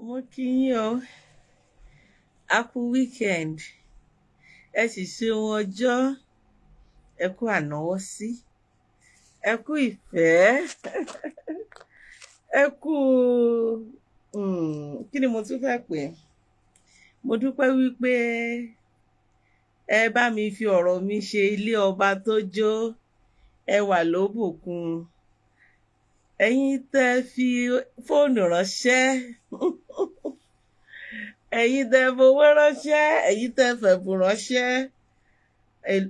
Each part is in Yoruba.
Mo kí yín o. A kú weekend. Ẹ sì ṣeun ọjọ́. Ẹ kú ànáwọ́ sí. Ẹ kú ìfẹ́. Ẹ kú kí ni mo tún fẹ́ pè? Mo dúpẹ́ wípé ẹ bá mi fi ọ̀rọ̀ mi ṣe ilé ọba tó jó. Ẹ wà lóbùkún. Ẹ̀yin tẹ́ fi fóònù ránṣẹ́. Ẹ̀yin tẹ́ fowó ránṣẹ́, ẹ̀yin tẹ́ fẹ̀bùn ránṣẹ́.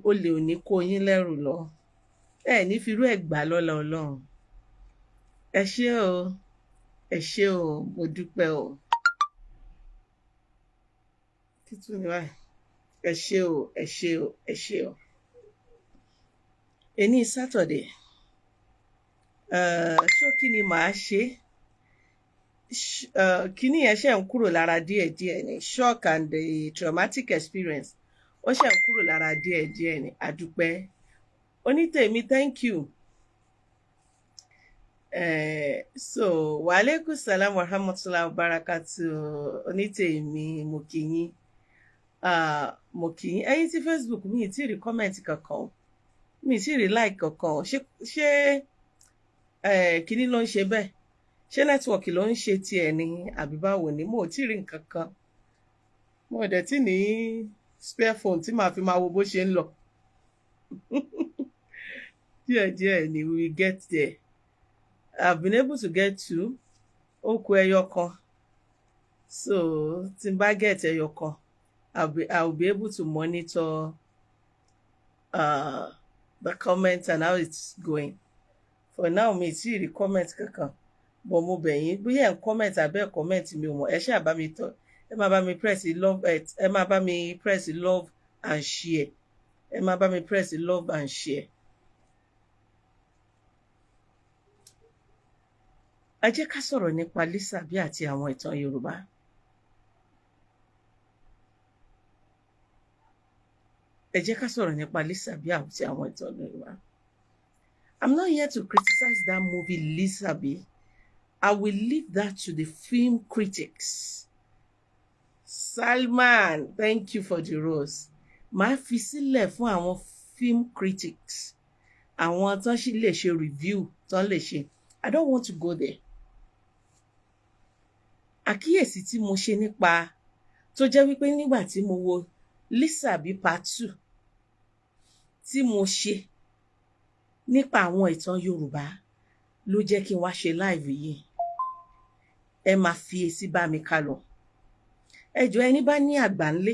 Olè ò ní kó yín lẹ́rù lọ. Ẹ ní firú ẹ̀ gbà lọ́lá Ọlọ́run. Ẹ ṣé o, ẹ ṣé o, mo dúpẹ́ o. Kí tún ni báyìí? Ẹ ṣé o, ẹ ṣé o, ẹ ṣé o. Èní Saturday. Ṣókí ni màá ṣe. Kíní yẹn ṣe ń kúrò lára díẹ̀díẹ̀ ni. Shock and the traumatic experience. Ó ṣe ń kúrò lára díẹ̀díẹ̀ ni. Àdúpẹ́. Onítèmi, thank you. So, wa alaikum salam wa rahmatullahi wa barakatuh. Onítèmi, mo kí yín. Mo kí yín. Ẹ̀yin tí Facebook, mi ì tí rí comment kankan. Mi ì tí rí like kankan. Ṣé kíní ló ń ṣe bẹ́ẹ̀? Ṣé network ló ń ṣe tiẹ̀ ni àbí báwo ni? Mo ò tí rí nǹkan kan. Mo ò dẹ̀ tí ní spare phone tí màá fi máa wo bó ṣe ń lọ. Díẹ̀díẹ̀ ni, we will get there. I've been able to get two. Ó kù ẹyọ kan. So tí n bá get ẹyọ kan, I'll be able to monitor the comment and how it's going. For now, mi tí rí comment kankan. But mo bẹ̀ yín, bóyá ẹ̀ ń comment àbẹ́ ẹ̀ comment, mi ò mọ̀. Ẹ ṣáà bá mi tọ́, ẹ máa bá mi press love, ẹ máa bá mi press love and share. Ẹ máa bá mi press love and share. Ẹ jẹ́ ká sọ̀rọ̀ nípa Lísàbí àti àwọn ìtàn Yorùbá. Ẹ jẹ́ ká sọ̀rọ̀ nípa Lísàbí àti àwọn ìtàn Yorùbá. I'm not here to criticize that movie Lisabi. I will leave that to the film critics. Salman, thank you for the rose. Màá fi sílẹ̀ fún àwọn film critics. Àwọn tán sì lè ṣe review tán lè ṣe. I don't want to go there. Àkíyèsí tí mo ṣe nípa tó jẹ́ wípé nígbà tí mo wo Lísàbí part 2 tí mo ṣe nípa àwọn ìtàn Yorùbá ló jẹ́ kí n wá ṣe live yìí. Ẹ máa fi èsì bá mi ká lọ. Ẹ jọ̀ọ́, ẹni bá ní àgbà ńlé,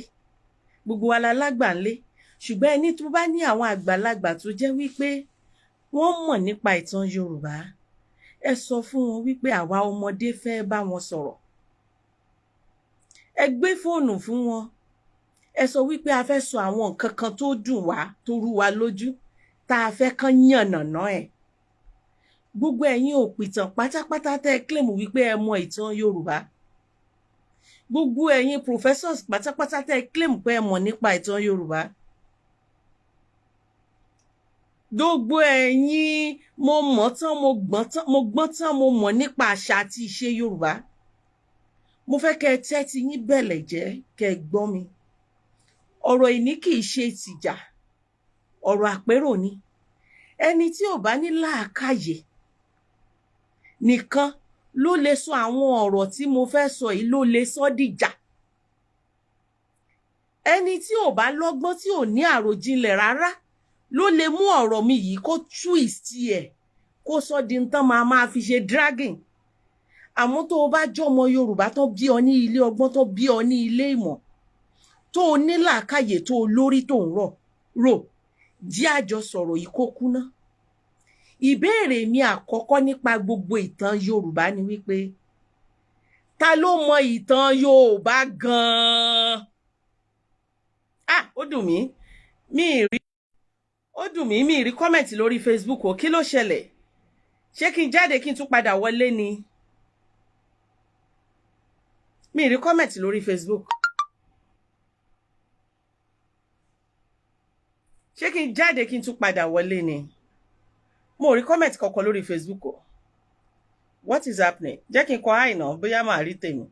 gbogbo wa la lágbà ńlé, ṣùgbọ́n ẹni tó bá ní àwọn àgbàlagbà tó jẹ́ wípé wọ́n mọ̀ nípa ìtàn Yorùbá, ẹ sọ fún wọn wípé àwa ọmọdé fẹ́ bá wọn sọ̀rọ̀. Ẹ gbé fóònù fún wọn. Ẹ sọ wípé a fẹ́ sọ àwọn nǹkan kan tó dùn wá, tó rú wa lójú, tá a fẹ́ kán yànnàná ẹ̀. Gbogbo ẹ̀yin òpìtàn pátápátá tẹ́ ẹ claim wípé ẹ mọ ìtàn Yorùbá. Gbogbo ẹ̀yin professors pátápátá tẹ́ ẹ claim pé ẹ mọ̀ nípa ìtàn Yorùbá. Gbogbo ẹ̀yin mo mọ̀ tán, mo gbọ́n tán, mo gbọ́n tán, mo mọ̀ nípa àṣà àti ìṣe Yorùbá. Mo fẹ́ kẹ́ ẹ tẹ́tí yín bẹ̀lẹ̀ jẹ́ kẹ́ ẹ gbọ́ mi. Ọ̀rọ̀ ìní kì í ṣe tìjà, ọ̀rọ̀ àpérò ni. Ẹni tí ò bá ní làákàyè nìkan ló lè sọ àwọn ọ̀rọ̀ tí mo fẹ́ sọ yìí, ló lè sọ dìjà. Ẹni tí ò bá lọ́gbọ́n, tí ò ní àròjinlẹ̀ rárá, ló lè mú ọ̀rọ̀ mi yìí kó twist ẹ̀, kó sọ di nǹkan máa fi ṣe dragging. Àmọ́ tó o bá jọmọ Yorùbá tó bí ọ ní ilé ọgbọ́n, tó bí ọ ní ilé ìmọ̀, tó o ní làákàyè, tó o lórí tó ń rọ̀ rò, jí àjọ sọ̀rọ̀ yìí kó kúná. Ìbéèrè mi àkọ́kọ́ nípa gbogbo ìtàn Yorùbá ni wípé, ta ló mọ ìtàn Yorùbá gan-an? Ah, ó dùn mí, mi rí, ó dùn mí, mi rí comment lórí Facebook o. Kí ló ṣẹlẹ̀? Ṣé kí n jáde kí n tún padà wọlé ni? Mi rí comment lórí Facebook. Ṣé kí n jáde kí n tún padà wọlé ni? Mo rí comment kankan lórí Facebook o. What is happening? Jẹ́ kí n kọ àìná, bóyá màá rí tèmi.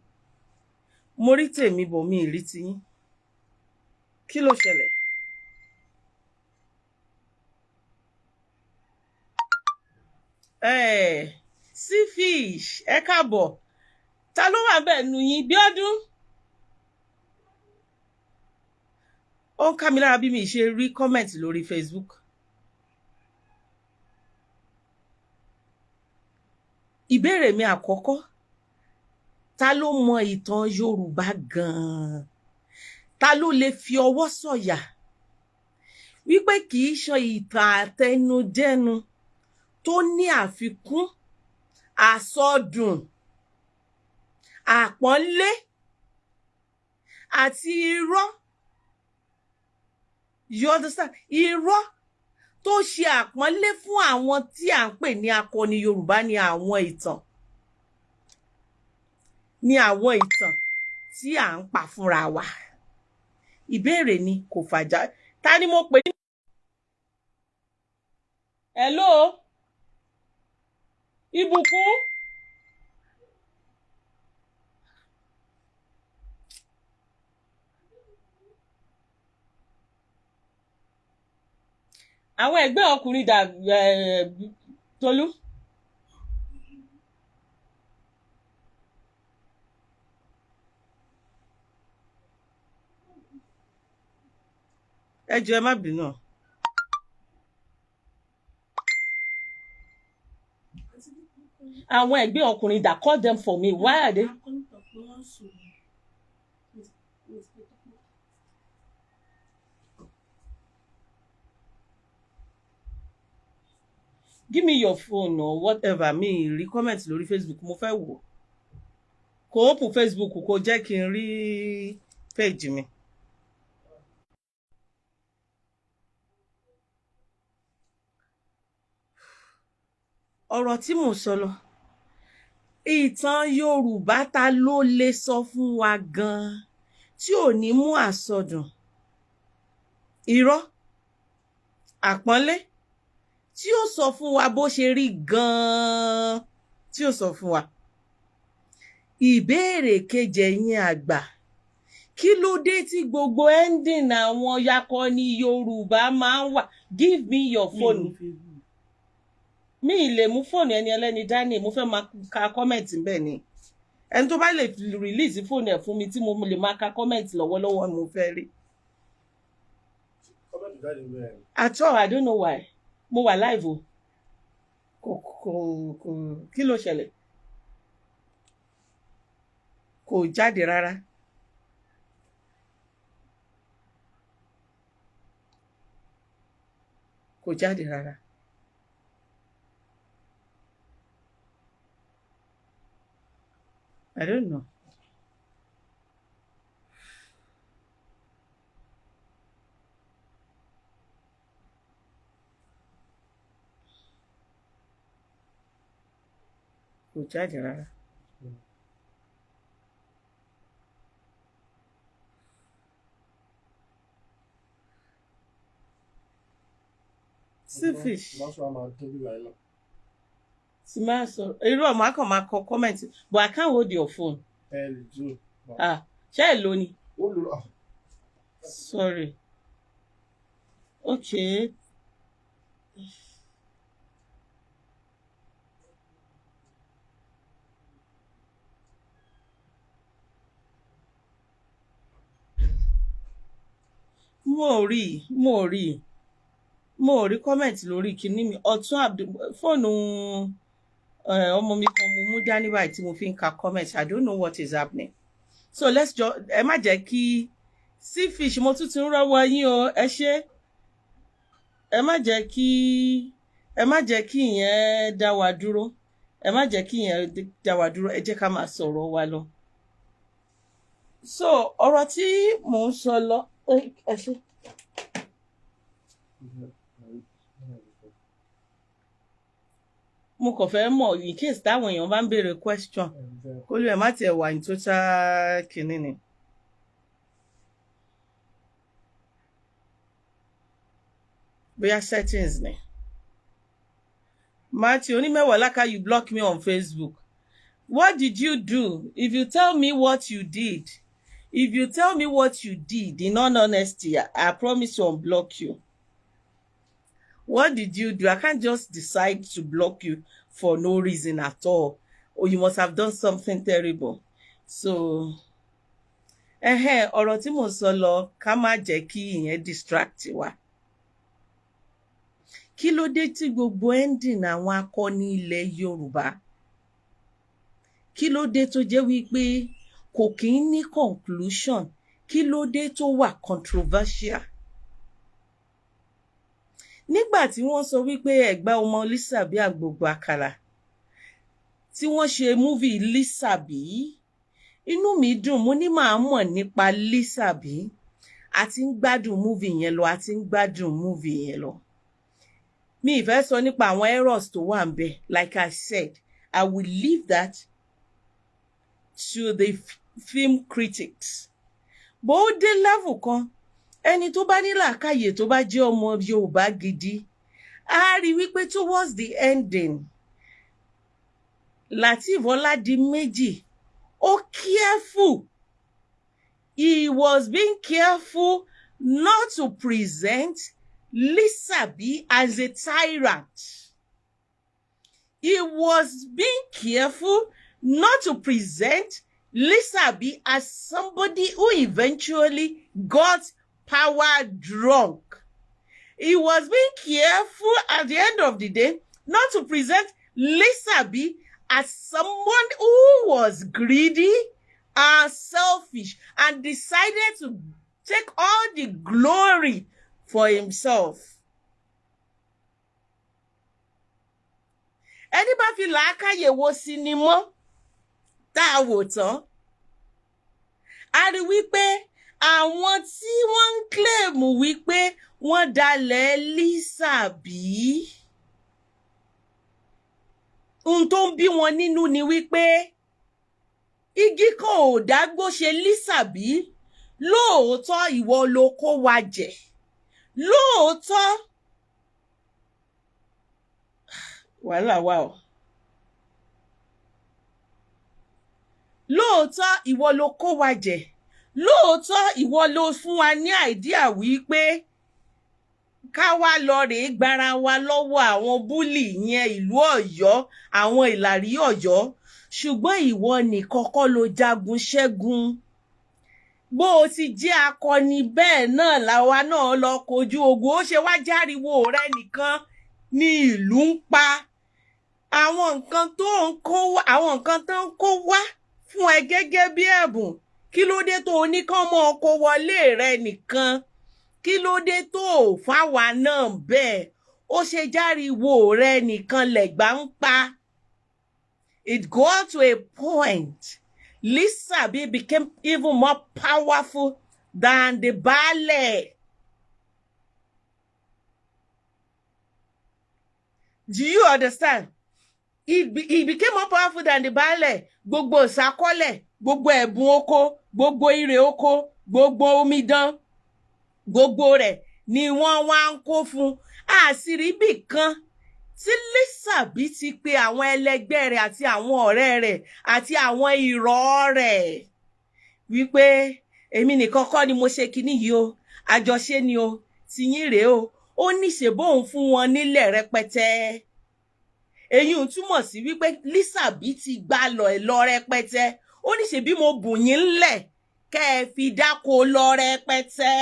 Mo rí tèmi bọ̀, mi ì rí tiyín. Kí ló ṣẹlẹ̀? Seafish, ẹ káàbọ̀. Ta ló wà bẹ́ẹ̀ nu yín? Bíọ́dún, ó ń ká mi lára bí mi ṣe rí comment lórí Facebook. Ìbéèrè mi àkọ́kọ́: ta ló mọ ìtàn Yorùbá gan-an? Ta ló lè fi ọwọ́ sọ̀yà wípé kì í ṣe ìtàn àtẹnudẹ́nu tó ní àfikún, àsọdùn, àpọ́nlé àti irọ́, you understand, irọ́ tó ṣe àpọ́nlé fún àwọn tí à ń pè ní akọni Yorùbá ní àwọn ìtàn tí à ń pa fúnra wa? Ìbéèrè ni, kò fàjà. Ta ni mo pè ní? Hello, Ìbùkún. Àwọn ẹgbẹ́ ọkùnrin dà? Tolú. Ẹ jọ̀ọ́, ẹ má bínú. Àwọn ẹgbẹ́ ọkùnrin dà? Call them for me. Why are they? Give me your phone or whatever. Mi rí comment lórí Facebook, mo fẹ́ wò. Kò open Facebook, kò jẹ́ kí n rí page mi. Ọ̀rọ̀ tí mò ń sọ lọ, ìtàn Yorùbá, ta ló lè sọ fún wa gan-an tí ò ní mú àsọdùn, irọ́, àpọ́nlé, tí ó sọ fún wa bó ṣe rí gan-an, tí ó sọ fún wa? Ìbéèrè kejì, ẹ̀yin àgbà, kí ló dé tí gbogbo ending àwọn akọni Yorùbá máa ń wà? Give me your phone. Mi ì lè mú fóònù ẹni ẹlẹ́ni dání, mo fẹ́ máa ka comment bẹ́ẹ̀ ni. Ẹni tó bá lè release fóònù ẹ̀ fún mi tí mo lè máa ka comment lọ́wọ́lọ́wọ́, mo fẹ́ rí. Comment jáde bẹ́ẹ̀. At all, I don't know why. Mo wà live o. Kò kí ló ṣẹlẹ̀? Kò jáde rárá. Kò jáde rárá. I don't know. Kò jáde rárá. Seafish. Má sọ àmà tó bí báyìí lọ. Tí máa sọ irú ọmọ akàn máa kọ comment, but I can't hold your phone. Ẹ lè dúró. Ah, ṣé ẹ lò ní? Ó lò ó. Sorry, okay. Mo ò rí comment lórí kinní mi. Ọ̀tún Abdul, fóònù ọmọ mi kan mo mú dání báyìí tí mo fi ń ka comment. I don't know what is happening, so let's just, ẹ má jẹ́ kí Seafish, mo tún ti ń rọ́wọ́ yín o, ẹ ṣé. Ẹ má jẹ́ kí ìyẹn dá wa dúró, ẹ má jẹ́ kí ìyẹn dá wa dúró. Ẹ jẹ́ ká máa sọ̀rọ̀ wa lọ. So ọ̀rọ̀ tí mò ń sọ lọ, ẹ ṣé. Mo kàn fẹ́ mọ̀ in case táwọn èèyàn bá ń béèrè question, kó lè má tiẹ̀ wà ní total kinní ni. Bóyá settings ni. Matthew Onímẹ̀wàlákà, you block me on Facebook. What did you do? If you tell me what you did, If you tell me what you did in all honesty, I promise to unblock you. What did you do? I can't just decide to block you for no reason at all. Or you must have done something terrible. So, ẹhẹ́n, ọ̀rọ̀ tí mò ń sọ lọ, ká má jẹ́ kí ìyẹn distract wa. Kí ló dé tí gbogbo ending àwọn akọni ilẹ̀ Yorùbá, kí ló dé tó jẹ́ wípé kò kí ń ní conclusion? Kí ló dé tó wà controversial? Nígbà tí wọ́n sọ wípé Ẹ̀gbá ọmọ Lísàbí àgbògbò àkàrà, tí wọ́n ṣe movie Lísàbí, inú mi dùn. Mo ní màá mọ̀ nípa Lísàbí. Àti ń gbádùn movie yẹn lọ, àti ń gbádùn movie yẹn lọ. Mi ì fẹ́ sọ nípa àwọn errors tó wà ń bẹ̀. Like I said, I will leave that to the film critics. Bó ó dé level kan, ẹni tó bá ní làákàyè, tó bá jẹ́ ọmọ Yorùbá gidi, á rí wípé towards the ending, Lateef Ọládìméjì ó careful. He was being careful not to present Lisabi as a tyrant. He was being careful not to present Lisabi as somebody who eventually got power drunk. He was being careful at the end of the day not to present Lisabi as someone who was greedy and selfish and decided to take all the glory for himself. Ẹni bá fi làákàyè wo sinimá tá a wò tán, a rí wípé àwọn tí wọ́n ń claim wípé wọ́n dalẹ̀ Lísàbí, ohun tó ń bí wọn nínú ni wípé igi kan ò dágbó ṣe Lísàbí. Lóòótọ́, ìwọ ló kó wa jẹ lóòótọ́, wàhálà wà o. Lóòótọ́, ìwọ ló kó wa jẹ. Lóòótọ́, ìwọ ló fún wa ní idea wípé ká wá lọ rèé gbára wa lọ́wọ́ àwọn bully yẹn, ìlú Ọ̀yọ́, àwọn Ìlàrí Ọ̀yọ́. Ṣùgbọ́n ìwọ nìkan kọ́ ló jagun ṣẹ́gun. Bó o ti jẹ́ akọni, bẹ́ẹ̀ náà làwa náà lọ kojú ogun. Ó ṣe wá járiwo rẹ nìkan ní ìlú ń pa? Àwọn nǹkan tó ń kó wá, àwọn nǹkan tó ń kó wá fún ẹ gẹ́gẹ́ bí ẹ̀bùn, kí ló dé tó o ní kán mọ́ ọ kó wọlé rẹ nìkan? Kí ló dé tó o fáwa náà bẹ́ẹ̀? Ó ṣe járiwo rẹ nìkan lẹ̀gbá ń pa? It got to a point, Lisabi became even more powerful than the baálẹ̀. Do you understand? He became more powerful than the baálẹ̀. Gbogbo ìsákọ́lẹ̀, gbogbo ẹ̀bùn oko, gbogbo irè oko, gbogbo omidan, gbogbo rẹ̀ ni wọ́n wá ń kó fún. Àṣírí bì kan tí Lísàbí ti pe àwọn ẹlẹgbẹ́ rẹ̀ àti àwọn ọ̀rẹ́ rẹ̀ àti àwọn ìrọ̀ rẹ̀ wípé èmi nìkan kọ́ ni mo ṣe kinní yìí o, àjọṣe ni o, tiyín rèé o. Ó ní ṣe bóun fún wọn nílẹ̀ rẹpẹtẹ. Èyí ò túmọ̀ sí wípé Lísàbí ti gbà lọ ẹ̀ lọ rẹpẹtẹ. Ó ní ṣe bí mo bù yín ńlẹ̀ kẹ́ ẹ fi dáko lọ rẹpẹtẹ.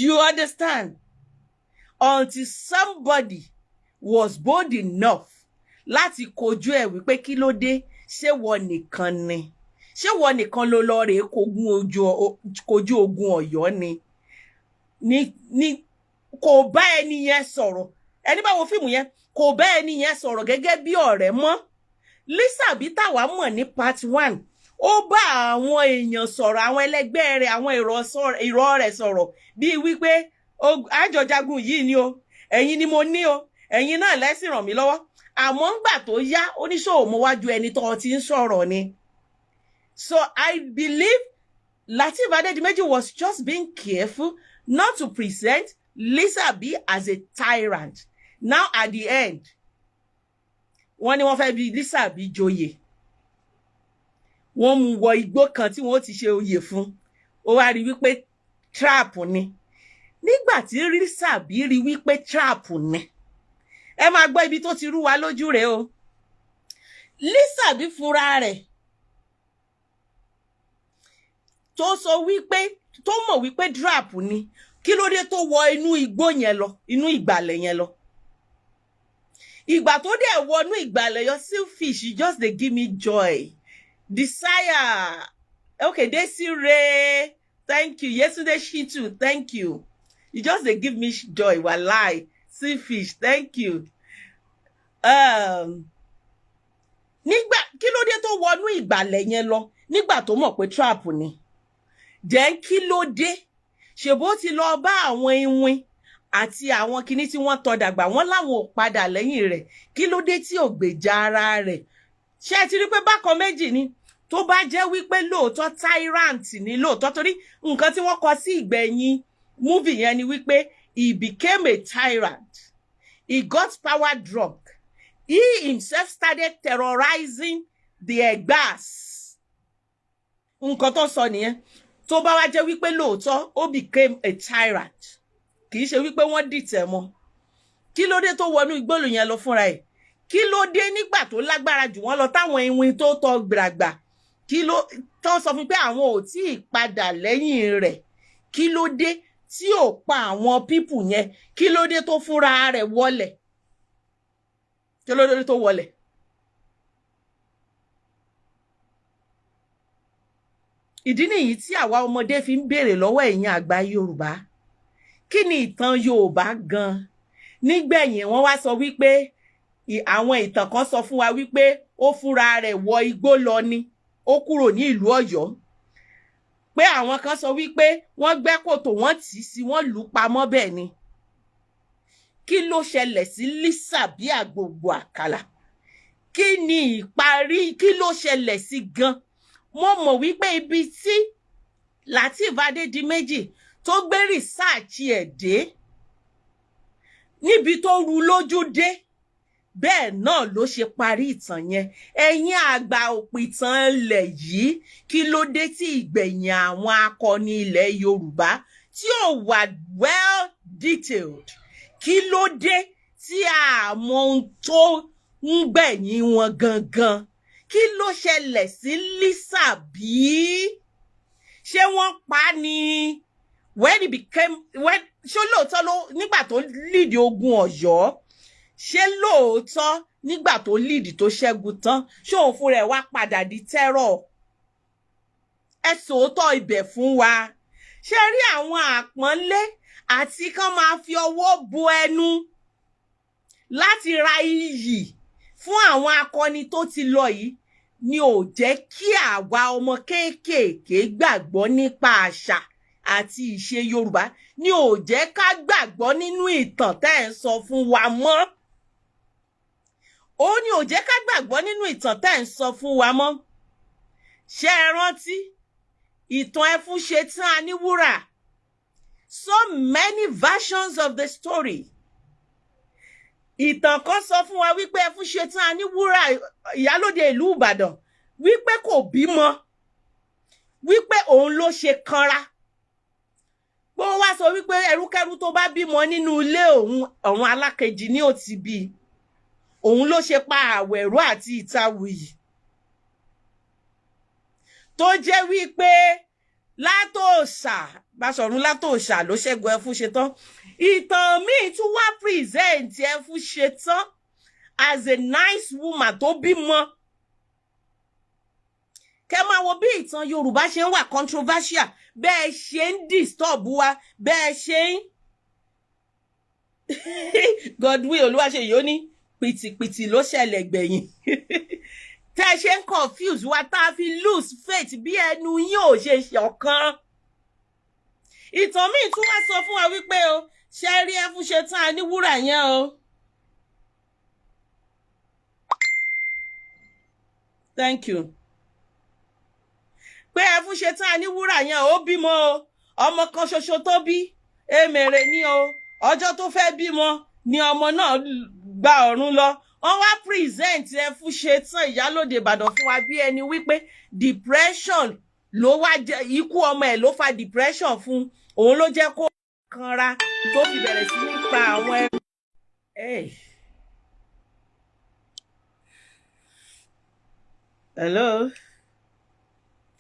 You understand? Until somebody was bold enough láti kojú ẹ̀ wípé kí ló dé? Ṣé wọ́n nìkan ni? Ṣé wọ́n nìkan ló lọ rèé kojú ogun Ọ̀yọ́ ni? Ní kò bá ẹni yẹn sọ̀rọ̀. Ẹni bá wo fíìmù yẹn, kò bá ẹni yẹn sọ̀rọ̀ gẹ́gẹ́ bí ọ̀rẹ́ mọ́. Lísàbí táwa mọ̀ ní part one, ó bá àwọn èèyàn sọ̀rọ̀, àwọn ẹlẹgbẹ́ rẹ̀, àwọn ìrọ̀ rẹ̀ sọ̀rọ̀ bíi wípé àjọjagun yìí ni o, ẹ̀yin ni mo ní o, ẹ̀yin náà lẹ́sìn ràn mí lọ́wọ́. Àmọ́ ńgbà tó yá, oníṣòwò mo wájú ẹni tó ti ń sọ̀rọ̀ ni. So I believe Lateef Adedimeji was just being careful not to present Lisabi as a tyrant. Now at the end, wọ́n ní wọ́n fẹ́ bi Lisabi joyè. Wọ́n mú wọ igbó kan tí wọ́n ti ṣe oyè fún. Ó wá rí wípé trap ni. Nígbà tí Lísàbí rí wípé trap ni, ẹ máa gbọ́ ibi tó ti rú wa lójú rẹ̀ o. Lísàbí fúnra rẹ̀ tó sọ wípé, tó mọ̀ wípé trap ni, kí ló dé tó wọ inú igbó yẹn lọ, inú ìgbàlẹ̀ yẹn lọ? Ìgbà tó dẹ̀ wọnú ìgbàlẹ̀ yọ, selfish, you just dey give me joy, desire. Okay, Desire, thank you. Yetunde Shitu, thank you. You just dey give me joy, walai. Selfish, thank you. Nígbà kí ló dé tó wọnú ìgbàlẹ̀ yẹn lọ nígbà tó mọ̀ pé trap ni? Jẹ́ kí ló dé? Ṣèbó ti lọ bá àwọn iwin àti àwọn kinní tí wọ́n tọ́ dàgbà, wọ́n láwọn ò padà lẹ́yìn rẹ̀. Kí ló dé tí ò gbèjà ara rẹ̀? Ṣé ẹ ti rí pé bákan méjì ni? Tó bá jẹ́ wípé lóòótọ́ tyrant ni lóòótọ́, torí nǹkan tí wọ́n kọ sí ìgbẹ̀yìn movie yẹn ni wípé he became a tyrant, he got power drunk, he himself started terrorizing the Egbas. Nǹkan tó sọ nìyẹn. Tó bá wá jẹ́ wípé lóòótọ́ ó became a tyrant, kì í ṣe wípé wọ́n dìtẹ̀ mọ́, kí ló dé tó wọnú igbólù yẹn lọ fúnra ẹ̀? Kí ló dé nígbà tó lágbára jù wọ́n lọ, táwọn iwin tó tọ́ gbàgbà, kí ló tó sọ fún pé àwọn ò tí ì padà lẹ́yìn rẹ̀? Kí ló dé tí ò pa àwọn people yẹn? Kí ló dé tó fúnra rẹ̀ wọlẹ̀? Kí ló dé tó wọlẹ̀? Ìdí nìyí tí àwa ọmọdé fi ń béèrè lọ́wọ́ ẹ̀yin àgbà Yorùbá, kí ni ìtàn Yorùbá gan? Nígbẹ̀yìn, wọ́n wá sọ wípé àwọn ìtàn kan sọ fún wa wípé ó fúnra rẹ̀ wọ igbó lọ ni, ó kúrò ní ìlú Ọ̀yọ́. Pé àwọn kan sọ wípé wọ́n gbẹ́ kòtò, wọ́n tì í sí, wọ́n lù ú pamọ́ bẹ́ẹ̀ ni. Kí ló ṣẹlẹ̀ sí Lísàbí Àgbòǹgbò Àkàlà? Kí ni ìparí? Kí ló ṣẹlẹ̀ sí gan? Mo mọ̀ wípé ibi tí Lateef Adédìméjì tó gbé research ẹ̀ dé, níbi tó ru lójú dé, bẹ́ẹ̀ náà ló ṣe parí ìtàn yẹn. Ẹ̀yin àgbà òpìtàn ilẹ̀ yìí, kí ló dé tí ìgbẹ̀yìn àwọn akọni ilẹ̀ Yorùbá tí ò wà well detailed? Kí ló dé tí a mọ ohun tó ń gbẹ̀yìn wọn gangan? Kí ló ṣẹlẹ̀ sí Lísàbí? Ṣé wọ́n pa á ni? When he became, when, ṣé lóòótọ́ ló nígbà tó lead ogun Ọ̀yọ́, ṣé lóòótọ́ nígbà tó lead tó ṣẹ́gun tán, ṣé òun fúnra ẹ̀ wá padà di terror? Ẹ sòótọ́ ibẹ̀ fún wa. Ṣé rí àwọn àpọ́nlé àti kán máa fi ọwọ́ bo ẹnu láti ra iyì fún àwọn akọni tó ti lọ yìí ni ò jẹ́ kí àwa ọmọ kéékèèké gbàgbọ́ nípa àṣà àti ìṣe Yorùbá, ni ò jẹ́ ká gbàgbọ́ nínú ìtàn tẹ́ ẹ̀ ń sọ fún wa mọ́. Ó ní ò jẹ́ ká gbàgbọ́ nínú ìtàn tẹ́ ẹ̀ ń sọ fún wa mọ́. Ṣé ẹ rántí ìtàn Ẹfúnṣetán Aníwúrà? So many versions of the story. Ìtàn kan sọ fún wa wípé Ẹfúnṣetán Aníwúrà, ìyálóde ìlú Ìbàdàn, wípé kò bímọ, wípé òun ló ṣe kanra, pé ó wá sọ wípé ẹrúkẹ́rú tó bá bímọ nínú ilé òun, ọ̀run alákejì ní ó ti bí. Òun ló ṣe pa Àwẹ̀ró àti Ìtawùyì, tó jẹ́ wípé Látòòṣà, Báṣọ̀run Látòòṣà ló ṣẹ́gun Ẹfúnṣetán. Ìtàn míì tún wá present Ẹfúnṣetán as a nice woman tó bímọ. Kẹ máa wo bí ìtàn Yorùbá ṣe ń wà controversial, bẹ́ẹ̀ ṣe ń disturb wa, bẹ́ẹ̀ ṣe ń Godwin Olúwaṣeyìí ó ní pìtìpìtì ló ṣẹlẹ̀ gbẹ̀yìn. Tẹ́ ẹ ṣe ń confuse wa tá a fi lose faith, bí ẹnu yín ò ṣe ṣọ̀kan. Ìtàn míì tún wá sọ fún wa wípé o ṣe rí Ẹfúnṣetán Aníwúrà yẹn o. Thank you. Pé Ẹfúnṣetán Aníwúrà yẹn, ó bímọ o, ọmọ kan ṣoṣo tó bí, èmèrè ni o. Ọjọ́ tó fẹ́ bímọ ni ọmọ náà gba ọ̀run lọ. Wọ́n wá present Ẹfúnṣetán Ìyálòde Ìbàdàn fún wa bí ẹni wípé depression ló wá jẹ́, ikú ọmọ ẹ̀ ló fa depression fún òun, ló jẹ́ kó kanra tó fi bẹ̀rẹ̀ sí ní pa àwọn ẹrú. Hey. Hello,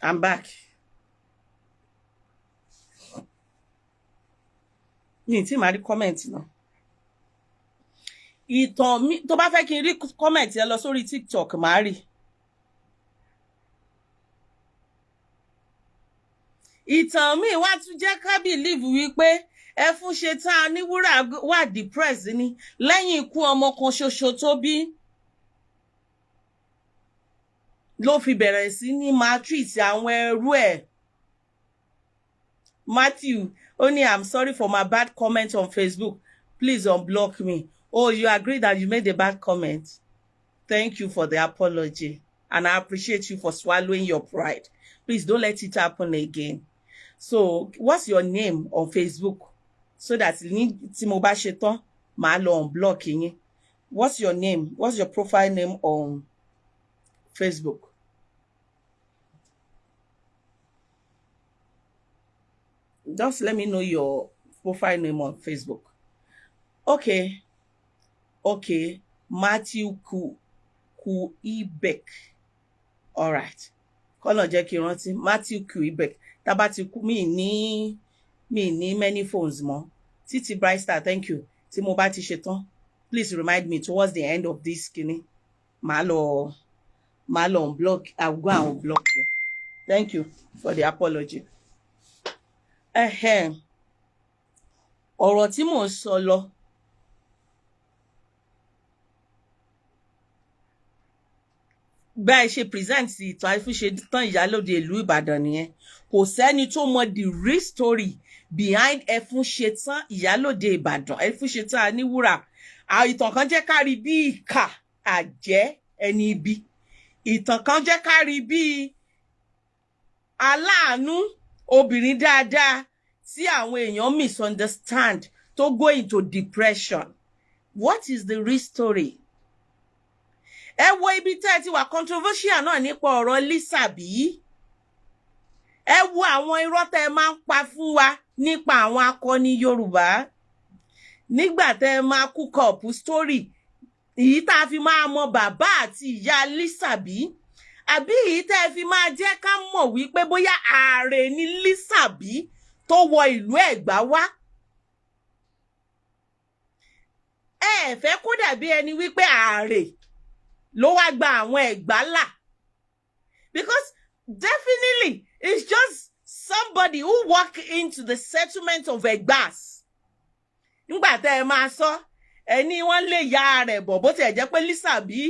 I'm back. Mi tí màá rí comment náà. Ìtàn mi, tó bá fẹ́ kí n rí comment ẹ, lọ sórí TikTok, màá rí. Ìtàn mi wá tún jẹ́ ká believe wípé Ẹfúnṣetán Aníwúrà wà depressed ni lẹ́yìn ikú ọmọ kan ṣoṣo tó bí, ló fi bẹ̀rẹ̀ sí ní máa treat àwọn ẹrú ẹ̀. Matthew ó ní, "I'm sorry for my bad comment on Facebook. Please unblock me." Oh, you agree that you made a bad comment. Thank you for the apology and I appreciate you for swallowing your pride. Please don't let it happen again. So what's your name on Facebook, so that ní tí mo bá ṣe tán, màá lọ unblock yín? What's your name? What's your profile name on Facebook? Just let me know your profile name on Facebook. Okay, Matthew Ku Kuibek. All right, kọ́nà jẹ́ kí n rántí Matthew Kuibek. Tábà ti kú, mi ní many phones mọ́. Títí Bright Star, thank you. Tí mo bá ti ṣe tán, please remind me towards the end of this kini, màá lọ unblock. I will go and unblock you. Thank you for the apology. Ẹhẹ́n. Ọ̀rọ̀ tí mò ń sọ lọ, bá ẹ ṣe present ìtàn Ẹfúnṣetán Ìyálòde ìlú Ìbàdàn nìyẹn. Kò sẹ́ni tó mọ the real story behind Ẹfúnṣetán Ìyálòde Ìbàdàn, Ẹfúnṣetán Aníwúrà. Ìtàn kan jẹ́ ká rí bí ìkà, àjẹ́, ẹni ibi. Ìtàn kan jẹ́ ká rí bí aláàánú obìnrin dáadáa tí àwọn èèyàn misunderstand, tó go into depression. What is the real story? Ẹ wo ibi tẹ́ ẹ ti wà controversial náà nípa ọ̀rọ̀ Lísàbí. Ẹ wo àwọn irọ́ tẹ́ ẹ máa ń pa fún wa nípa àwọn akọni Yorùbá nígbà tẹ́ ẹ máa cook up story èyí tá a fi máa mọ bàbá àti ìyá Lísàbí, àbí èyí tẹ́ ẹ fi máa jẹ́ ká mọ̀ wípé bóyá ààrẹ ni Lísàbí tó wọ ìlú Ẹ̀gbá wá. Ẹ fẹ́ kó dàbí ẹni wípé ààrẹ ló wá gba àwọn Ẹ̀gbá là, because definitely it's just somebody who walk into the settlement of Ẹ̀gbás. Nígbà tẹ́ ẹ máa sọ, ẹni wọ́n lé ìyá rẹ̀ bọ̀, bó tiẹ̀ jẹ́ pé Lísàbí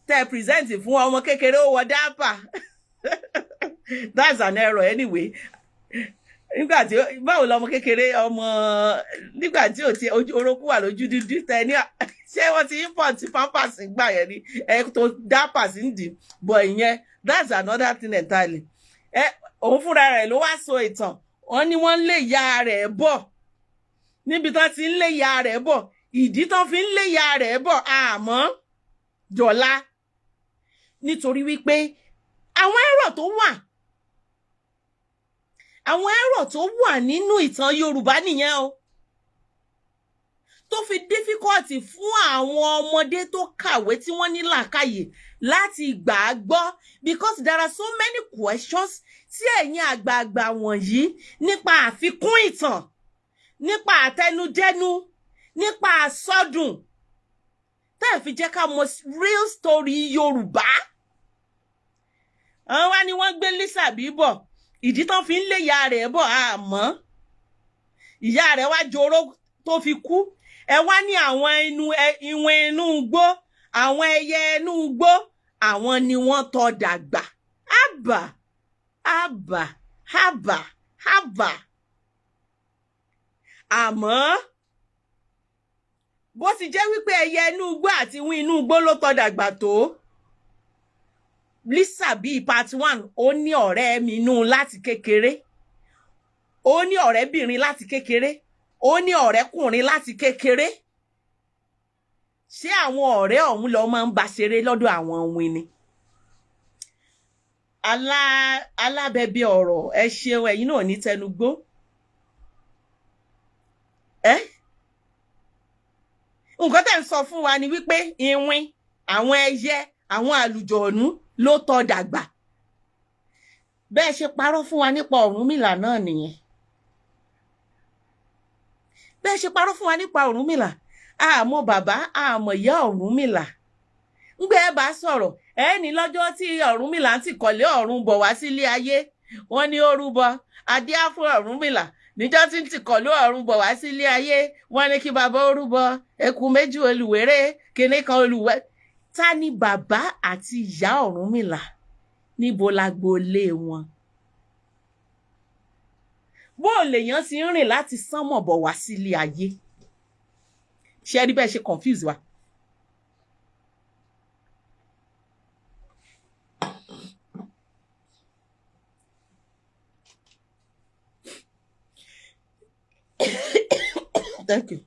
tẹ́ ẹ present fún ọmọ kékeré, ó wọ diaper. That's an error anyway. Nígbà tí báwo lọmọ kékeré ọmọ, nígbà tí ò ti orókù wà lójú dúdú, tẹ ní ṣé wọ́n ti import pampers gbà yẹn ni ẹ tó diaper sí ń dì bọ̀, ìyẹn that's another thing entirely. Ẹ òun fúnra rẹ̀ ló wá sọ ìtàn. Wọ́n ní wọ́n lé ìyá rẹ̀ bọ̀. Níbi tán ti ń lé ìyá rẹ̀ bọ̀, ìdí tán fi ń lé ìyá rẹ̀ bọ̀, àmọ́ jọ̀la, nítorí wípé àwọn ẹ̀rọ tó wà nínú ìtàn Yorùbá nìyẹn o, tó fi difficult fún àwọn ọmọdé tó kàwé tí wọ́n ní làákàyè láti gbà á gbọ́, because there are so many questions tí ẹ̀yin àgbààgbà wọ̀nyí, nípa àfikún ìtàn, nípa àtẹnudẹ́nu, nípa àsọdùn, tẹ́ ẹ̀ fi jẹ́ ká mọ real story Yorùbá. Àwọn wá ní wọ́n gbé Lísàbí bọ̀. Ìdí tán fi ń lé ìyá rẹ̀ bọ̀, àmọ́ ìyá rẹ̀ wá joró tó fi kú. Ẹ wá ní àwọn inú ìwọ̀n inú igbó, àwọn ẹyẹ inú igbó, àwọn ni wọ́n tọ́ dàgbà. Àbà àbà àbà àbà. Àmọ́ bó ti jẹ́ wípé ẹyẹ inú igbó àti ìwọ̀n inú igbó ló tọ́ dàgbà tó, Lísàbí part one, ó ní ọ̀rẹ́ mi nú láti kékeré, ó ní ọ̀rẹ́bìnrin láti kékeré, ó ní ọ̀rẹ́kùnrin láti kékeré. Ṣé àwọn ọ̀rẹ́ ọ̀hún lọ máa ń bá ṣeré lọ́dọ̀ àwọn win ni? Alá alábẹ́bí ọ̀rọ̀, ẹ ṣeun, ẹ̀yin náà ní tẹnugbó. Ẹ nǹkan tẹ́ ń sọ fún wa ni wípé iwin, àwọn ẹyẹ, àwọn àlùjọ̀nú ló tọ́ dàgbà. Bẹ́ẹ̀ ṣe parọ́ fún wa nípa Ọ̀rúnmìlà náà nìyẹn. Bẹ́ẹ̀ ṣe parọ́ fún wa nípa Ọ̀rúnmìlà, àmọ́ bàbá, àmọ́ ìyá Ọ̀rúnmìlà. Ńgbẹ́ ẹ bá sọ̀rọ̀, ẹ ní lọ́jọ́ tí Ọ̀rúnmìlà ti kọ̀lé ọ̀run bọ̀ wá sílé ayé, wọ́n ní ó rúbọ adíá fún Ọ̀rúnmìlà. Níjọ́ tí ń ti kọ̀lé ọ̀run bọ̀ wá sílé ayé, wọ́n ní kí bàbá ó rúbọ eku méjì, olùwérè kinní kan olùwẹ́. Ta ni bàbá àti ìyá Ọ̀rúnmìlà? Níbo lágboolé wọn? Bó o lèèyàn ti ń rìn láti sánmọ̀ bọ̀ wá sílé ayé? Ṣé ẹ rí bẹ́ẹ̀ ṣe confuse wa? Thank you.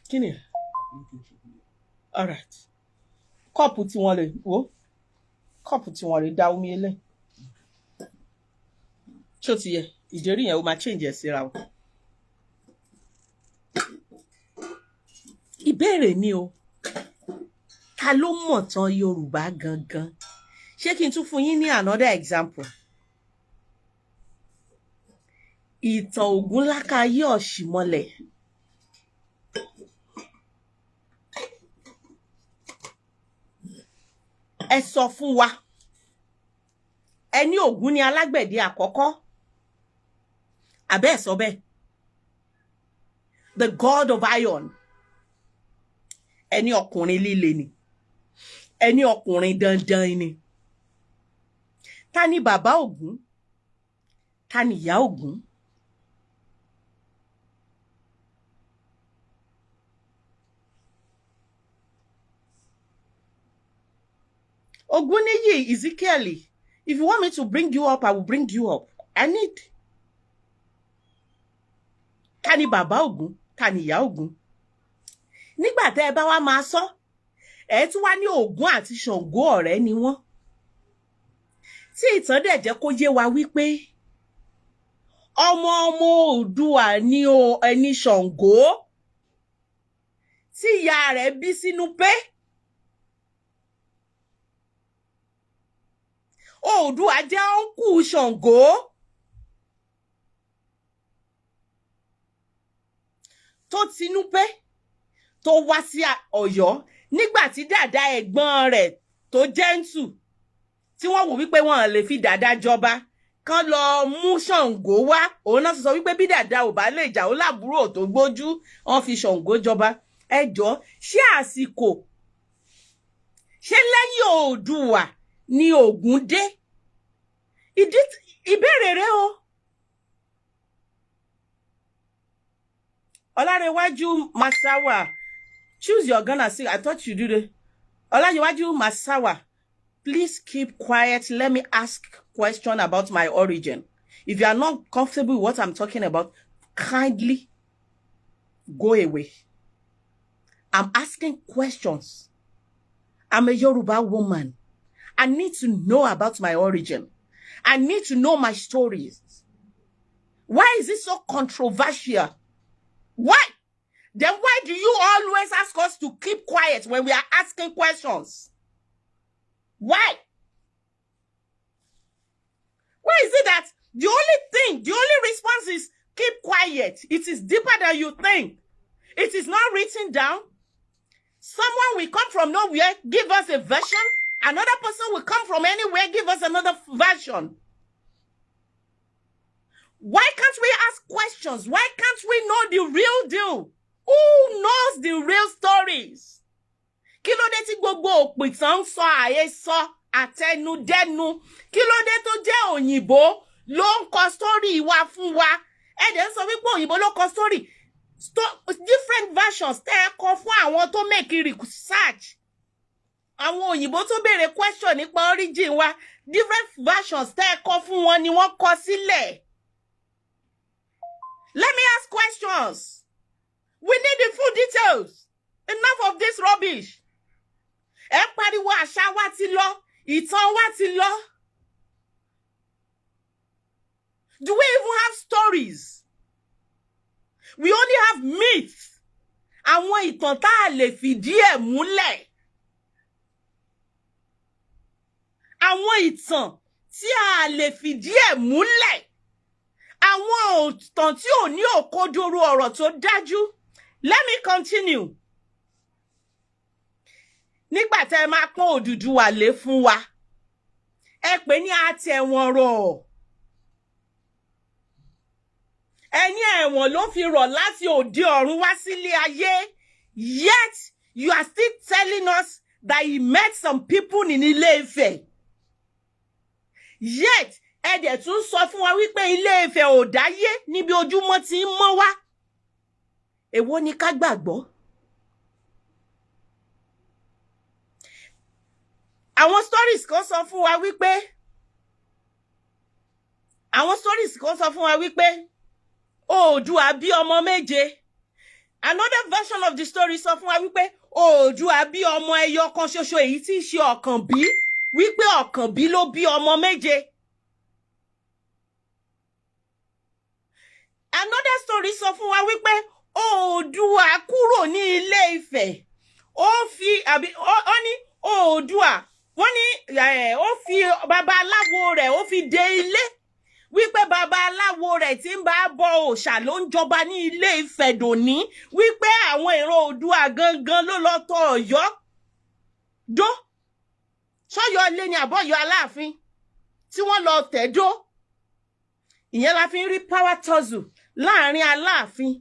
Kí ni? All right. Kọ́ọ̀pù tí wọ́n lè wo, kọ́ọ̀pù tí wọ́n lè da omi ẹlẹ́. Ṣé o ti yẹ? Ìdérí yẹn, o máa change ẹ̀ síra o. Ìbéèrè ni o. Ta ló mọ̀ tán Yorùbá gangan? Ṣé kí n tún fún yín ní another example? Ìtàn Ògúnlákayé Ọ̀ṣìmọlẹ̀. Ẹ sọ fún wa. Ẹ ní Ògún ni alágbẹ̀dẹ àkọ́kọ́. Àbẹ́ ẹ̀ sọ bẹ́ẹ̀? The god of iron. Ẹ ní ọkùnrin líle ni. Ẹ ní ọkùnrin dandan ni. Ta ni bàbá Ògún? Ta ni ìyá Ògún? Ògúnníyì Ezekiel, if you want me to bring you up, I will bring you up. I need. Ta ni bàbá Ògún? Ta ni ìyá Ògún? Nígbà tẹ́ ẹ bá wá máa sọ, ẹ tún wá ní Ògún àti Ṣàngó ọ̀rẹ́ ni wọ́n. Tí ìtàn dẹ̀ jẹ́ kó yé wa wípé ọmọ ọmọ Oòduà ni o, ẹni Ṣàngó tí ìyá rẹ̀ bí sínú pé Oòduà jẹ́ uncle Ṣàngó. Tó tinú pé tó wá sí Ọ̀yọ́ nígbà tí dàda ẹ̀gbọ́n rẹ̀ tó jẹ́ǹtù, tí wọ́n wò wípé wọ́n lè fi dàda jọba, kán lọ mú Ṣàngó wá. Òun náà sọ wípé bí dàda ò bá lè jà, ó láàbúrò tó gbójú, wọ́n fi Ṣàngó jọba. Ẹ jọ, ṣé àsìkò, ṣé lẹ́yìn Oòduà ni Ògún dé? Ìdí ìbéèrè rẹ o. Ọlárẹ̀wájú Masawa, choose your gun and see. I thought you do the Ọlárẹ̀wájú Masawa, please keep quiet. Let me ask question about my origin. If you are not comfortable with what I'm talking about, kindly go away. I'm asking questions. I'm a Yoruba woman. I need to know about my origin. I need to know my stories. Why is it so controversial? Why? Then why do you always ask us to keep quiet when we are asking questions? Why? Why is it that the only thing, the only response is keep quiet? It is deeper than you think. It is not written down. Someone will come from nowhere, give us a version. Another person will come from anywhere, give us another version. Why can't we ask questions? Why can't we know the real deal? Who knows the real stories? Kí ló dé tí gbogbo òpìtàn ń sọ àhesọ àtẹnudẹ́nu? Kí ló dé tó jẹ́ òyìnbó ló ń kọ story wa fún wa? Ẹ dẹ̀ ń sọ wípé òyìnbó ló kọ story. Different versions tẹ́ ẹ kọ fún àwọn tó make research, àwọn òyìnbó tó béèrè question nípa origin wa, different versions tẹ́ ẹ kọ fún wọn ni wọ́n kọ sílẹ̀. Let me ask questions. We need the full details. Enough of this rubbish. Ẹ ń pariwo àṣà wa ti lọ, ìtàn wa ti lọ. Do we even have stories? We only have myths. Àwọn ìtàn tá a lè fìdí ẹ̀ múlẹ̀. Àwọn ìtàn tí a lè fìdí ẹ̀ múlẹ̀. Àwọn ìtàn tí ò ní òkodoro ọ̀rọ̀ tó dájú. Let me continue. Nígbà tẹ́ ẹ máa pọ́n Odùduwà lé fún wa, ẹ pè ní àtẹ̀wọ̀n rọ̀. Ẹ̀yin ẹ̀wọ̀n ló fi rọ̀ láti òde ọ̀run wá sílé ayé. Yet you are still telling us that he met some people in Ilé-Ifẹ̀. Yet ẹ dẹ̀ tún sọ fún wa wípé Ilé-Ifẹ̀ ò dáyé níbi ojúmọ́ ti ń mọ́ wá. Èwo ni ká gbàgbọ́? Àwọn stories kan sọ fún wa wípé àwọn stories kan sọ fún wa wípé Oòduà bí ọmọ méje. Another version of the story sọ fún wa wípé Oòduà bí ọmọ ẹyọ kan ṣoṣo, èyí tí í ṣe Ọ̀kànbí, wípé Ọ̀kànbí ló bí ọmọ méje. Another story sọ fún wa wípé Oòduà kúrò ní Ilé Ifẹ̀, ó fi àbí ó ní Oòduà wọ́n ní ó fi babaláwo rẹ̀, ó fi dé ilé, wípé babaláwo rẹ̀ tí ń bá bọ òòṣà ló ń jọba ní Ilé Ifẹ̀ dòní, wípé àwọn ìran Oòduà gangan ló lọ tọ̀ Ọ̀yọ́ dó sọ́yọ́ ilé ní àbọ̀yọ́ Aláàfin tí wọ́n lọ tẹ̀dó. Ìyẹn la fi ń rí power tussle láàrin Aláàfin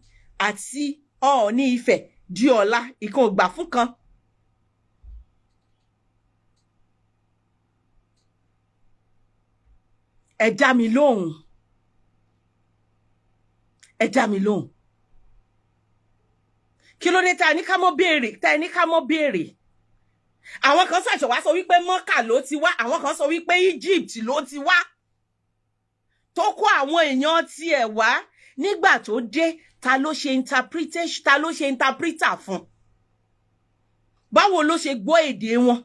àti Ọọ̀ni Ifẹ̀ di ọ̀la, ìkan ò gbà fún kan. Ẹ dá mi lóhùn, ẹ dá mi lóhùn. Kí ló dé tá a ní ká mọ́ béèrè, tá a ní ká mọ́ béèrè? Àwọn kan ṣàṣọ wá sọ wípé Mọ́kà ló ti wá, àwọn kan sọ wípé Egypt ló ti wá, tó kó àwọn èèyàn tiẹ̀ wá. Nígbà tó dé, ta ló ṣe interpretation, ta ló ṣe interpreter fún? Báwo ló ṣe gbọ́ èdè wọn?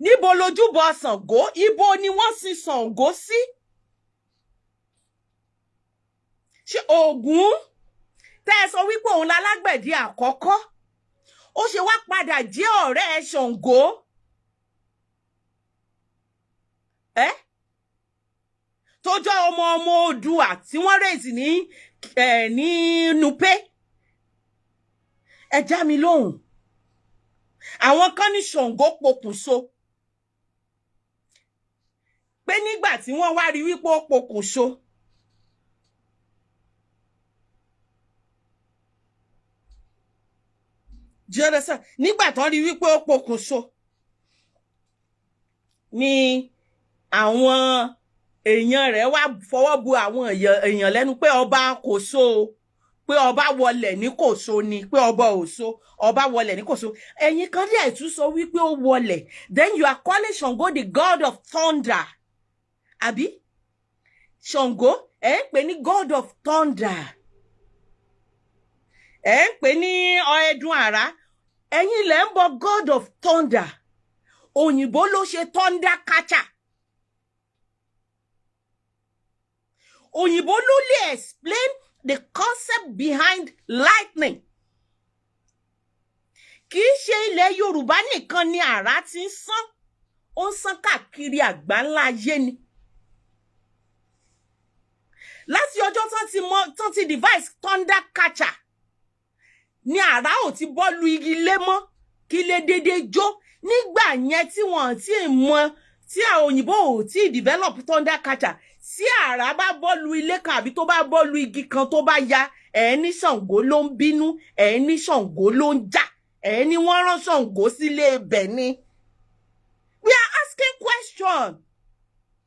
Níbo lojúbọ Ṣàngó? Ibo ni wọ́n sin Ṣàngó sí? Ṣé Ògún tẹ́ ẹ sọ wípé òun lálágbẹ̀dẹ àkọ́kọ́, ó ṣe wá padà jẹ́ ọ̀rẹ́ Ṣàngó? Ẹ́ tó jẹ́ ọmọ ọmọ Oòduà tí wọ́n rèsì ní ní Nupe. Ẹ já mi lóhùn. Àwọn kan ní Ṣàngó pokùnso, pé nígbà tí wọ́n wá rí wípé ó pokùnso, do you understand? Nígbà tán rí wípé ó pokùnso ni àwọn èèyàn rẹ̀ wá fọwọ́ bu àwọn èèyàn lẹ́nu pé ọba kò so, pé ọba wọlẹ̀ ní kò so ni, pé ọba ò so, ọba wọlẹ̀ ní kò so. Ẹ̀yin kan dẹ̀ tún sọ wípé ó wọlẹ̀. Then you are calling Ṣàngó the god of thunder, àbí? Ṣàngó ẹ̀ ń pè ní god of thunder, ẹ̀ ń pè ní ẹdun àrá, ẹ̀yin lẹ̀ ń bọ god of thunder. Òyìnbó ló ṣe thunder catcher. Òyìnbó ló lè explain the concept behind lightning. Kì í ṣe ilẹ̀ Yorùbá nìkan ni àrá ti ń sán, ó ń sán káàkiri àgbáńlá ayé ni. Láti ọjọ́ tán ti mọ, tán ti device thunder catcher ni àrá ò ti bọ́ lu igi lé mọ́ kí lè dédé jó. Nígbà yẹn tí wọ́n ti mọ, tí àwọn òyìnbó ò tí develop thunder catcher, tí àrá bá bọ́ lu ilé kan àbí tó bá bọ́ lu igi kan tó bá ya, ẹ̀ ní Ṣàngó ló ń bínú, ẹ̀ ní Ṣàngó ló ń jà, ẹ̀ ní wọ́n rán Ṣàngó sílé ibẹ̀ ni. We are asking question.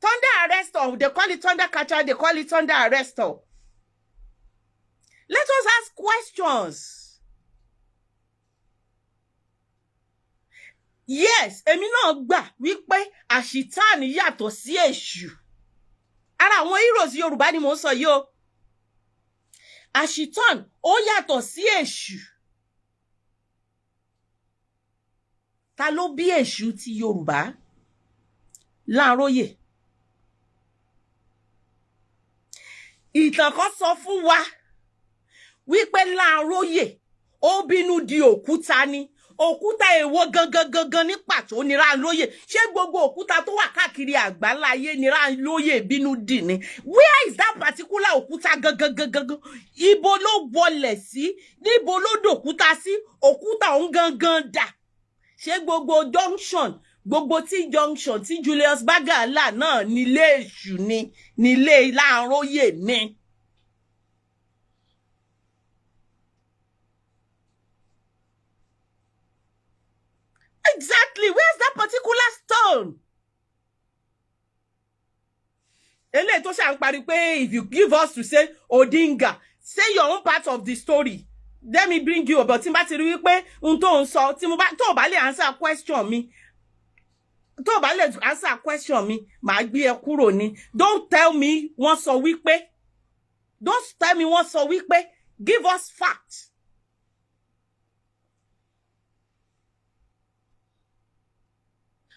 Thunder arrestor, they call it thunder catcher, they call it thunder arrestor. Let us ask questions. Yes, èmi náà gbà wípé àṣìtáàní yàtọ̀ sí èṣù. Ara àwọn heroes Yorùbá ni mò ń sọ yìí o. Àṣìtàn ó yàtọ̀ sí èṣù. Ta ló bí èṣù ti Yorùbá? Láàróyè. Ìtàn kan sọ fún wa wípé Láàróyè ó bínú di òkúta ni. Òkúta èwo gangan gangan ní pàtó ní Láàróyè? Ṣé gbogbo òkúta tó wà káàkiri àgbáláyé ní Láàróyè bínú dì ní? Where is that particular òkúta gangan gangan? Ibo ló wọlẹ̀ sí? Níbo ló dòkúta sí? Òkúta òun gangan dà? Ṣé gbogbo junction, gbogbo tí junction tí Julius Berger là náà nílé èṣù ni, nílé Láàróyè ni? Exactly, where's that particular stone? Eléyìí tó ṣà ń parí pé if you give us to say Odinga, say your own part of the story, let me bring you about. Tí n bá ti rí wípé ohun tó ń sọ, tí mo bá tó bá lè answer question mi, tó bá lè answer question mi, màá gbé ẹ kúrò ní. Don't tell me wọ́n sọ wípé, don't tell me wọ́n sọ wípé, give us fact.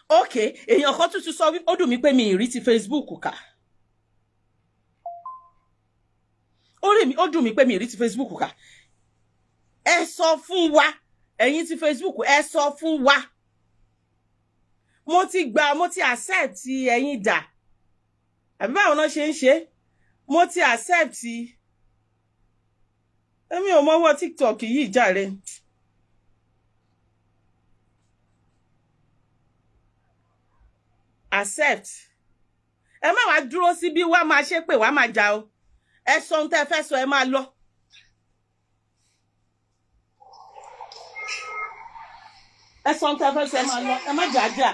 Okay, èèyàn kan tuntun sọ wípé ó dùn mí pé mi ì rí ti Facebook kà. Ó rí mi, ó dùn mí pé mi ì rí ti Facebook kà. Ẹ sọ fún wa, ẹ̀yin ti Facebook, ẹ sọ fún wa. Mo ti gbà, mo ti accept ẹ̀yin dà, àbí báwo náà ṣe ń ṣe? Mo ti accept. Èmi ò mọwọ́ TikTok yìí jàre. Accept. Ẹ má wàá dúró síbí wá máa ṣe pé wàá máa jà o. Ẹ sọ ohun tẹ́ ẹ fẹ́ sọ, ẹ máa lọ. Ẹ sọ ohun tẹ́ ẹ fẹ́ sọ, ẹ máa lọ, ẹ má jà jà.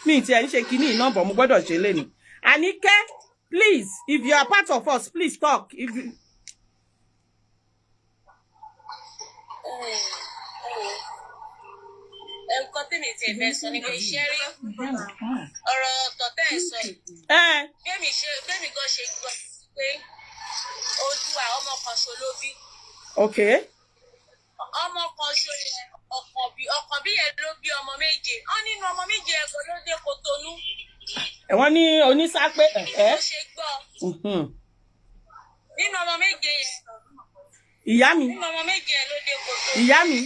Mi ì tiẹ̀ ń ṣe kinní iná bọ̀, mo gbọ́dọ̀ ṣe léni. Àníkẹ́, please, if you are part of us, please talk. If you... Nǹkan tèmi tiẹ̀ fẹ́ sọ ni pé iṣẹ́ rí ọ̀rọ̀ ọ̀tọ̀ tẹ́ ẹ̀ sọ yìí. Ẹ Bẹ́ẹ̀mi ṣe, bẹ́ẹ̀mi gan ṣe gbọ́ pé Oòduà, ọmọ kan ṣo ló bí. Ọmọ kan ṣo yẹn, ọkàn bí, ọkàn bí yẹn ló bí ọmọ méje. Wọ́n nínú ọmọ méje ẹ̀kọ́ ló dé Kotonu. Wọ́n ní onísápé ẹ̀. Mo ṣe gbọ́ nínú ọmọ méje yẹn. Ìyá mi. Nínú ọmọ méje yẹn ló dé Kotonu. Ìyá mi.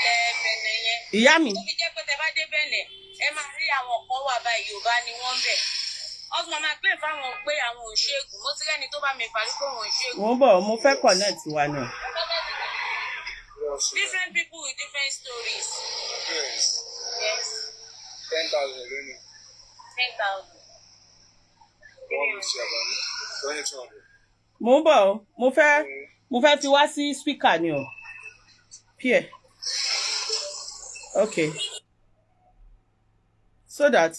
Lẹ́ẹ̀bẹ̀nẹ̀ yẹn. Ìyá mi. Tó fi jẹ́ pé tẹ bá dé Bẹ̀nẹ̀, ẹ máa rí àwọn kan wà báyìí, Yorùbá ni wọ́n ń bẹ̀. Wọ́n tún máa pè fáwọn pé àwọn ò ṣègùn. Mo ti rẹ́ni tó bá mi parí pé òun ò ṣègùn. Mo ń bọ̀, mo fẹ́ connect wa náà. Different people with different stories. Yes. Yes. 10,000 lónìí. 10,000. 150 àbámi. 2,200. Mo ń bọ̀ o, mo fẹ́ fi wá sí speaker ni o. Pierre, okay, so that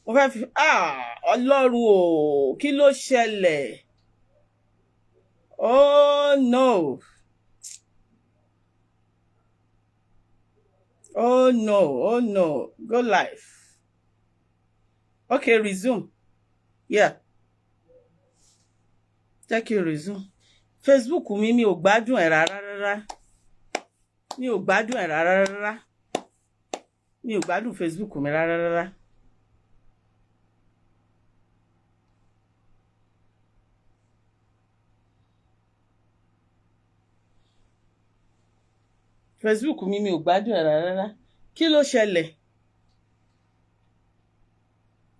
mo fẹ́ fi, ah, Ọlọ́run o, kí ló ṣẹlẹ̀? Oh no, oh no, oh no. Go live. Okay, resume. Yeah, jẹ́ kí n resume. Facebook mi, mi ò gbádùn ẹ̀ rárá rárá. Mi ò gbádùn ẹ̀ rárá rárá. Mi ò gbádùn Facebook mi rárá rárá. Facebook mi, mi ò gbádùn ẹ̀ rárá rárá. Kí ló ṣẹlẹ̀?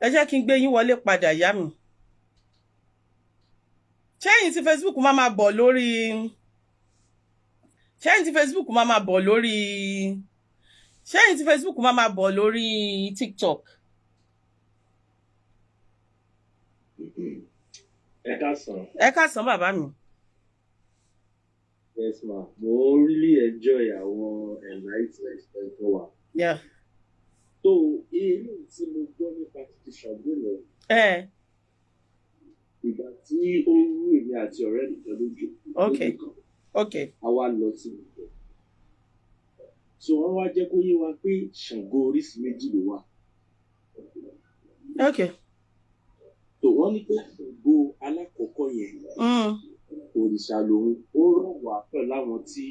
Ẹ jẹ́ kí n gbé yín wọlé padà, yá mi. Ṣẹ́yìn tí Facebook máa máa bọ̀ lórí, ṣẹ́yìn tí Facebook máa máa bọ̀ lórí, ṣẹ́yìn tí Facebook máa máa bọ̀ lórí TikTok. Ẹ káàsán. Ẹ káàsán, bàbá mi. Yes ma, mo really enjoy àwọn enlightenment ẹ fún wa. So eléyìí tí mo gbọ́ nípa títí Ṣàngó yẹn, ìgbà tí ó rú èmi àti ọ̀rẹ́ mi kan lójú lójú kan, a wá lọ sí ibẹ̀. So wọ́n wá jẹ́ kó yé wa pé Ṣàngó oríṣi méjì ló wà. So wọ́n ní pé Ṣàngó alákọ̀ọ́kọ́ yẹn, òrìṣà lòun, ó rọ̀ wá pẹ̀lú àwọn tí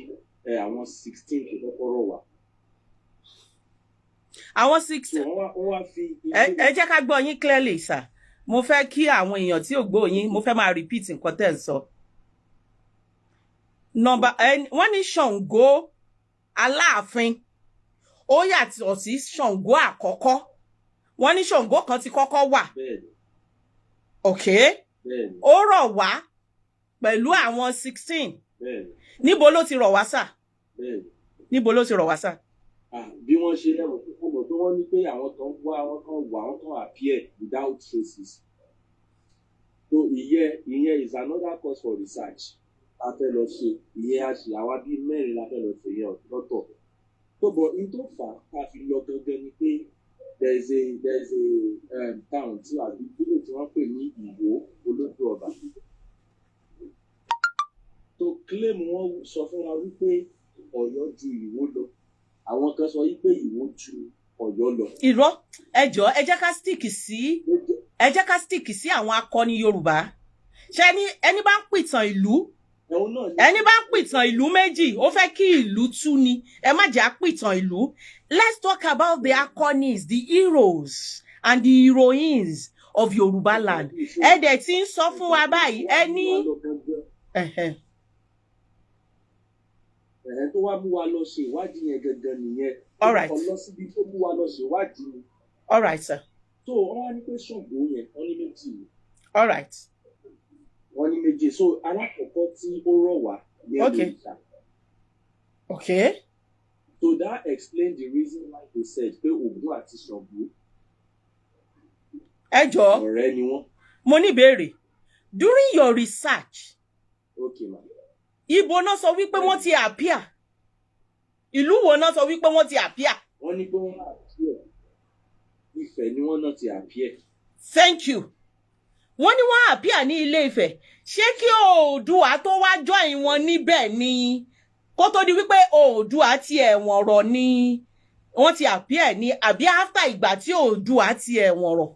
àwọn 16 tó kọ́kọ́ rọ̀ wá. Àwọn So 16. wọ́n wá fi Ẹ jẹ́ ká gbọ́ yín clearly, sir. Mo fẹ́ kí àwọn èèyàn tí ò gbọ́ yín, mo fẹ́ máa repeat nǹkan tẹ́ ń sọ. Nọ́mbà wọ́n ní Ṣàngó Aláàfin, ó yàtọ̀ sí Ṣàngó àkọ́kọ́. Wọ́n ní Ṣàngó kan ti kọ́kọ́ wà. Bẹ́ẹ̀ni. Bẹ́ẹ̀ni. Ó rọ̀ wá pẹ̀lú àwọn 16. Bẹ́ẹ̀ni. Níbo ló ti rọ̀ wá, sir? Bẹ́ẹ̀ni. Níbo ló ti rọ̀ wá, sir? Ah, bí wọ́n ṣe lẹ́wọ̀n tó mọ̀ tó, wọ́n ní pé àwọn kan wá, àwọn kan wà, àwọn kan appear without traces. So ìyẹn is another cause for research a fẹ́ lọ ṣe. Ìyẹn a ṣe, àwa bíi mẹ́rin la fẹ́ lọ ṣe ìyẹn lọ́tọ̀. Tó bọ̀ in tó fà á ká fi lọ gangan ni pé there is a town tí àbí village tí wọ́n pè ní Ìwó Olódò Ọba, tó claim, wọ́n sọ fún wa wípé Ọ̀yọ́ ju Ìwó lọ, àwọn kan sọ wípé Ìwó ju Ọ̀yọ́ lọ. Irọ́, ẹ jọ̀ọ́, ẹ jẹ́ ká stick sí àwọn akọni Yorùbá. Ṣé ẹni bá ń pìtàn ìlú, Ẹ̀hún náà ní ẹni bá ń pìtàn ìlú méjì, ó fẹ́ kí ìlú tú ni. Ẹ má jẹ́ àpìtàn ìlú. Let's talk about the akọnis, the heroes and the heroines of Yorùbá land. Ẹ dẹ̀ ti ń sọ fún wa báyìí, ẹ ní. Ẹ̀hẹ̀n. Ẹ̀hẹ́n, tó wá mú wa lọ ṣe ìwádìí yẹn gangan nìyẹn. All right. Ó lọ síbi tó mú wa lọ ṣe ìwádìí ni. All right, sir. So wọ́n wá ní pé Ṣàngó yẹn, wọ́n ní méjì ni. All right. Wọ́n ní méjì. So alákọ̀ọ́kọ́ tí ó rọ̀ wá yẹn lòrìṣà. So that explain the reason why they said pé Ògún àti Ṣàngó Ẹ jọ̀ọ́, ọ̀rẹ́ ni wọ́n. mo ní ìbéèrè. During your research, Okay, ma. ibo náà sọ wípé wọ́n ti appear? Ìlú wo náà sọ wípé wọ́n ti appear? Wọ́n ní pé wọ́n appear, Ifẹ̀ ni wọ́n náà ti appear. Thank you. Wọ́n ní wọ́n appear ní Ilé Ifẹ̀. Ṣé kí Oòduà tó wá join wọn níbẹ̀ ni, kó tó di wípé Oòduà ti ẹ̀wọ̀n rọ̀ ni wọ́n ti appear ní, àbí after ìgbà tí Oòduà ti ẹ̀wọ̀n rọ̀?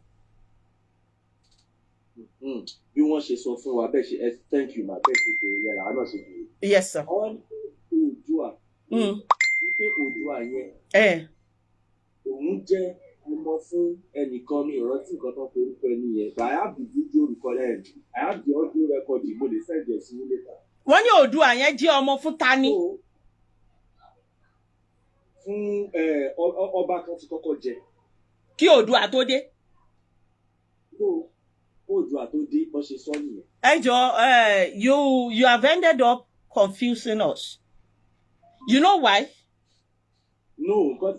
Bí wọ́n ṣe sọ fún wa bẹ́ẹ̀ ṣe thank you, ma. Bẹ́ẹ̀ ṣe bèrè yẹn làwọn náà ṣe bèrè. Yes, sir. Wọ́n ní pé Oòduà, wípé Oòduà yẹn, òun jẹ́ ọmọ fún ẹnìkan. Mi ò rántí nǹkan tó ń forúkọ ẹni yẹn, but I have the video recorded, I have the audio recording, mo lè send ẹ̀ sí yín later. Wọ́n ní Oòduà yẹn jẹ́ ọmọ fún tani? So, fún ọba kan ti kọ́kọ́ jẹ. Kí Oòduà tó dé. So Oòduà tó dé, bó ṣe sọ nìyẹn. Ẹ jọ̀ọ́, you have ended up confusing us. You know why? No, nǹkan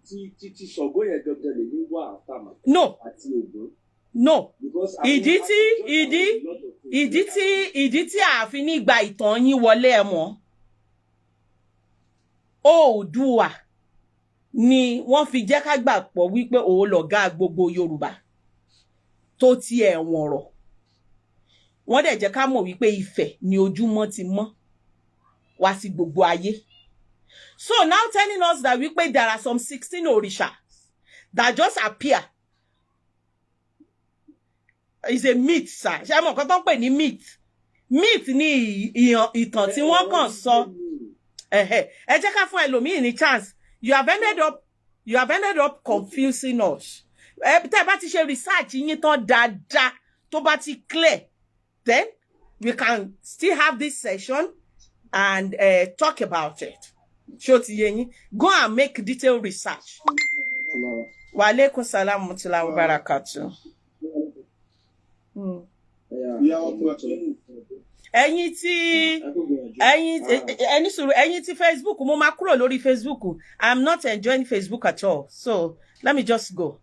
tí Ṣàngó yẹn gangan lè ní wà àtàmà No. àti Ògún. No. Because Ìdí tí ìdí ìdí tí ìdí tí ààfin ní gba ìtàn yín wọlé, ẹ mọ̀, Oòduà ni wọ́n fi jẹ́ ká gbà pọ̀ wípé òun lọ̀gá gbogbo Yorùbá tó ti ẹ̀wọ̀n rọ̀. Wọ́n dẹ̀ jẹ́ ká mọ̀ wípé Ifẹ̀ ni ojúmọ́ ti mọ́ wá sí gbogbo ayé. So now telling us that wípé there are some 16 òrìṣà that just appear is a myth, sir. Ṣé mọ̀ nǹkan tó ń pè ní myth? Myth ni ìtàn tí wọ́n kàn sọ. Ẹ̀hẹ̀. Ẹ jẹ́ ká fún ẹlòmíì ní chance. You have ended up confusing us. Ẹ tẹ́ ẹ bá ti ṣe research yín tán dáadáa, tó bá ti clear, then we can still have this session and talk about it. Ṣó ti yé yín? Go and make detailed research. Wa alaikum salam wa rahmatullahi wa barakatuh. Ìyá wa kú àtúnyẹ̀wò. Ẹ̀yin tí ẹ̀yin ẹni sùúrù, ẹ̀yin tí Facebook, mo máa kúrò lórí Facebook. I'm not enjoying Facebook at all, so let me just go.